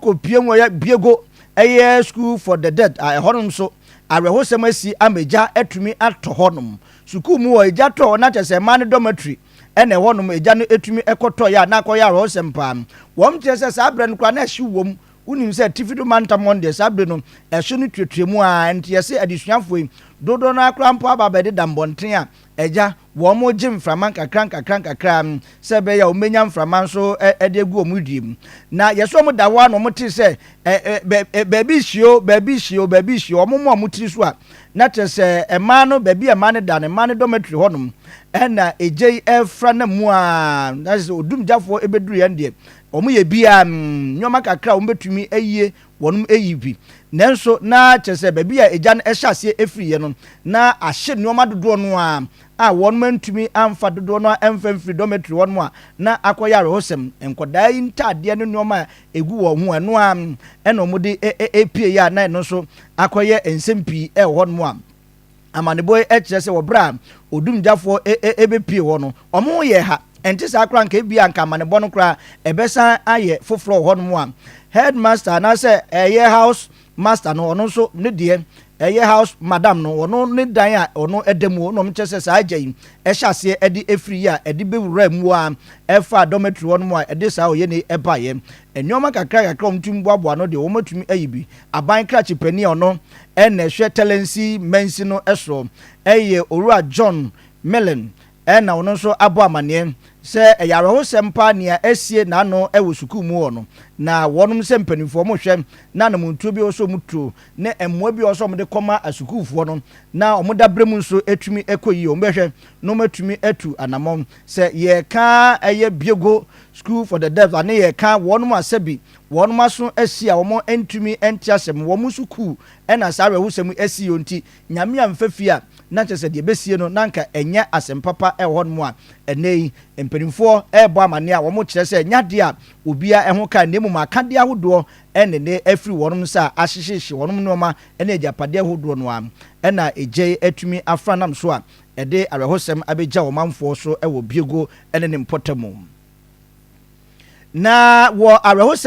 Wokɔpie mu ɛyɛ Biego ɛyɛ School for the Deaf a, ɛhɔnom nso awerɛhosɛm asi ama egya atumi atɔ hɔnom. Sukuu mu wɔ egya tɔ hɔ na kyerɛ sɛ mmaa no dormitory ɛna ɛhɔnom egya no etumi ɛkɔtɔ yɛ a na akɔyɛ awerɛhosɛm paa. Wɔn kyerɛ sɛ saa berɛ no koraa na ɛhyew wɔm. Wonim sɛ tifi do mantam hɔ deɛ, saa berɛ no ɛhye no tuatua mu a, nti yɛsɛ adesuafoɔ yi dodoɔ no akora mpo aba abɛdeda mbɔnten a ɛgya wɔn mo gye mframa nkakra nkakra nkakra sɛ ɛbɛyɛ a wɔn mframa nso ɛde agu wɔn dua mu. Na yɛsɛ wɔn da hɔ a na wɔn te sɛ ɛ ɛ baabi hyio, baabi hyio, baabi hyio. Wɔn mo a wɔn tiri so a na kyerɛ sɛ mmaa no, baabi a mmaa no da no, mmaa no dormitory hɔnom ɛna egya yi ɛfra na mu a na kyerɛ sɛ odumgyafoɔ ɛbɛduru yɛn deɛ, wɔn yɛ bia nneɛma kakra a wɔn bɛtumi ayie wɔn ayi bi. Nanso na kyerɛ sɛ baabi a egya no ɛhyɛ aseɛ efiri yɛ no na ahye nneɛma dodoɔ no a wɔn ntumi amfa dodoɔ no amfa mfiri dormitory hɔ nom a na akɔyɛ awerɛhosɛm. Nkɔdaa yi ntaadeɛ ne nneɛma a egu wɔn ho ɛno a ɛna wɔn de epie yi a na ɛno nso akɔyɛ nsɛm pii ɛwɔ hɔ nom a amanebɔ yi kyerɛ sɛ wɔ berɛ a odumgyafoɔ ɛbɛpie hɔ no, wɔn ho yɛ ha. Ɛnte saa koraa nka ebi a nka amanebɔ no koraa ɛbɛsan ayɛ foforɔ wɔ hɔnom a headmaster anaasɛ ɛyɛ house master no, ɔno nso ne deɛ ɛyɛ house madam no, ɔno ne dan a ɔno ɛda mu na ɔmo kyerɛ sɛ saa agya yi ɛhyɛ aseɛ ɛde efiri yi a ɛde bɛwura mu a ɛfa dormitory hɔ nom a ɛde saa ɔyɛ ne ɛbaeɛ. Nneɛma kakra kakra wɔn tumi boaboa no deɛ, wɔn atumi ayi bi. Aban krakye panin a ɔno ɛna ɛhwɛ Talensi mansin no ɛsoɔ ɛyɛ Owura John Millen ɛna ɔno nso abɔ amaneɛ sɛ ɛyɛ awerɛhosɛm paa nea asie n'ano ɛwɔ sukuu mu hɔ no, na wɔnom sɛ mpanimfoɔ mo hwɛ na anamontuo bi wɔ sɛ ɔmo tuo ne mmoa bi wɔ sɛ ɔmo de kɔma asukuufoɔ no na ɔmo dabrɛ mu nso etumi ɛkɔ yie. Ɔmo bɛhwɛ na ɔmo atumi atu anammɔn sɛ yɛka ɛyɛ Biego School for the Deaf ane yɛka wɔnom asɛbi wɔnom aso asi a wɔn ntumi nte asɛm wɔn sukuu ɛna saa awerɛhosɛm asi yɛ. Nti Nyame amfa fie a na kyerɛ sɛ deɛ ɛbɛsie no na nka ɛnyɛ asɛm papa ɛwɔ hɔnom a ɛnɛ yi mpanimfoɔ ɛrebɔ amaneɛ a wɔn kyerɛ sɛ nyadeɛ a obiara ɛho ka na mmom akadeɛ ahodoɔ ɛne ne afiri wɔn nsa a ahyehyehye wɔn nneɛma ɛne agyapadeɛ ahodoɔ no a ɛna egya yi atumi afra nam so a ɛde awerɛhosɛm abɛgya ɔmanfoɔ so ɛwɔ Biego ɛne ne mpɔtam. Na wɔ awerɛhosɛm